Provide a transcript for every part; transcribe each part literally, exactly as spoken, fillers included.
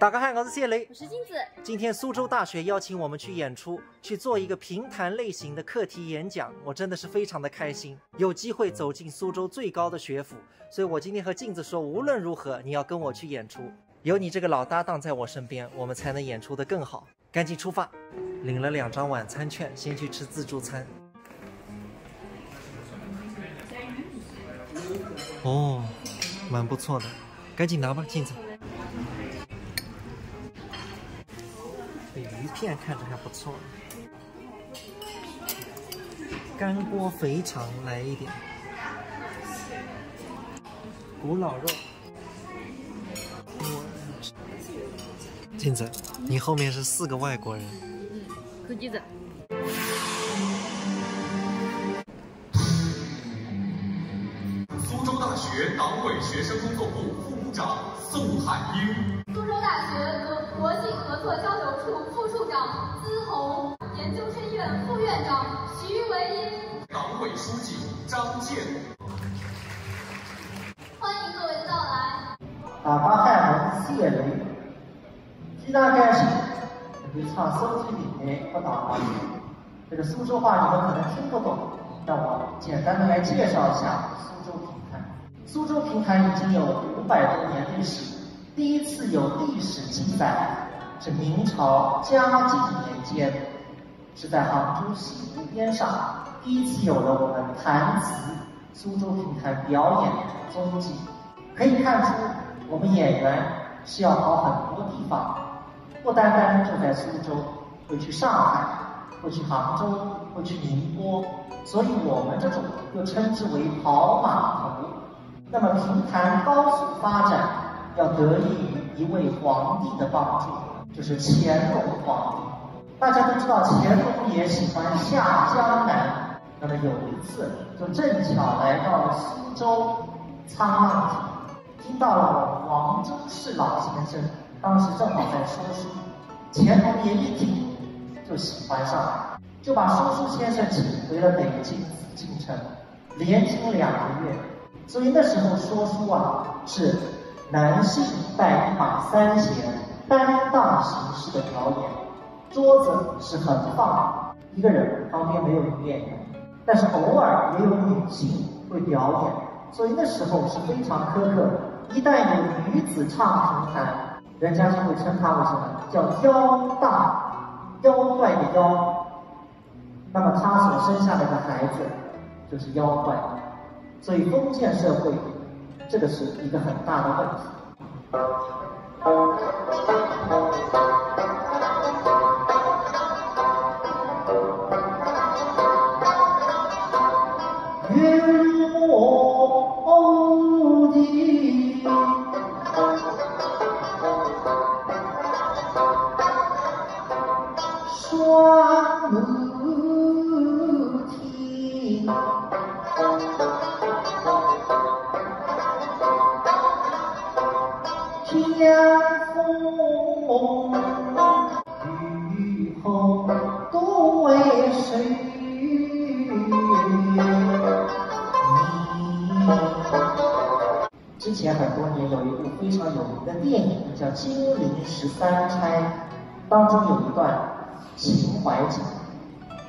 大家好，我是谢雷。我是镜子。今天苏州大学邀请我们去演出，去做一个评弹类型的课题演讲，我真的是非常的开心，有机会走进苏州最高的学府，所以我今天和镜子说，无论如何你要跟我去演出，有你这个老搭档在我身边，我们才能演出的更好。赶紧出发，领了两张晚餐券，先去吃自助餐。哦，蛮不错的，赶紧拿吧，镜子。这鱼片看着还不错，干锅肥肠来一点，古老肉。镜子，你后面是四个外国人。嗯，科技子。苏州大学党委学生工作部副部长宋海英。苏州大学国国际合作交流处副处长资红，研究生院副院长徐维英。党委书记张健。欢迎各位的到来。大家好，我是谢雷。非常高兴能够唱苏州评弹给大家听。这个苏州话你们可能听不懂，让我简单的来介绍一下苏州评弹。苏州评弹已经有五百多年历史，第一次有历史记载是明朝嘉靖年间，是在杭州西湖边上第一次有了我们弹词苏州评弹表演的踪迹。可以看出，我们演员是要跑很多地方，不单单住在苏州，会去上海，会去杭州，会去宁波，所以我们这种又称之为跑码头。那么评弹高速发展，要得益于一位皇帝的帮助，就是乾隆皇帝。大家都知道乾隆爷喜欢下江南，那么有一次就正巧来到了苏州沧浪亭，听到了我们王中士老先生，当时正好在说书，乾隆爷一听就喜欢上了，就把说书先生请回了北京紫禁城，连经两个月。所以那时候说书啊，是男性带一把三弦，单档形式的表演，桌子是横放的，一个人，旁边没有女演员，但是偶尔也有女性会表演，所以那时候是非常苛刻的。一旦有女子唱评弹，人家就会称她为什么？叫妖荡，妖怪的妖。那么她所生下来的孩子就是妖怪，所以封建社会这个是一个很大的问题。 之前很多年有一部非常有名的电影叫《金陵十三钗》，当中有一段秦淮景，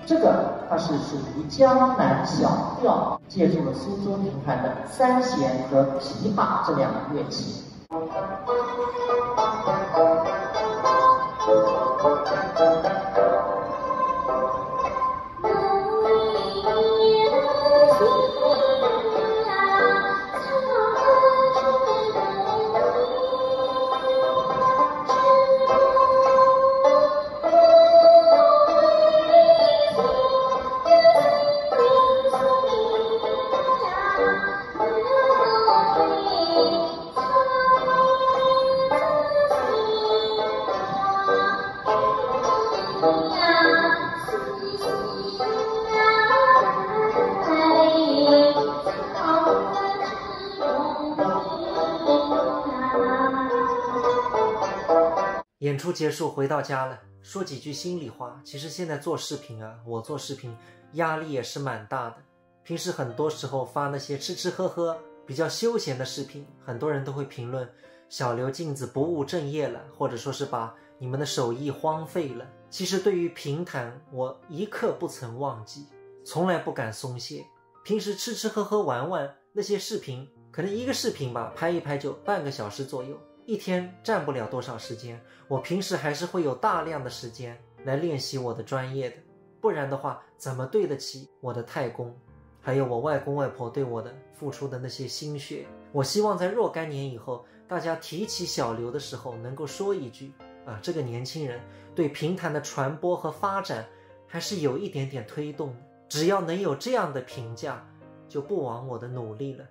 这个它是属于江南小调，借助了苏州评弹的三弦和琵琶这两个乐器。演出结束回到家了，说几句心里话。其实现在做视频啊，我做视频压力也是蛮大的。平时很多时候发那些吃吃喝喝、比较休闲的视频，很多人都会评论小刘镜子不务正业了，或者说是把你们的手艺荒废了。其实对于评弹，我一刻不曾忘记，从来不敢松懈。平时吃吃喝喝玩玩，那些视频，可能一个视频吧，拍一拍就半个小时左右，一天占不了多少时间。我平时还是会有大量的时间来练习我的专业的，不然的话，怎么对得起我的太公，还有我外公外婆对我的付出的那些心血？我希望在若干年以后，大家提起小刘的时候，能够说一句啊，这个年轻人对评弹的传播和发展还是有一点点推动的。只要能有这样的评价，就不枉我的努力了。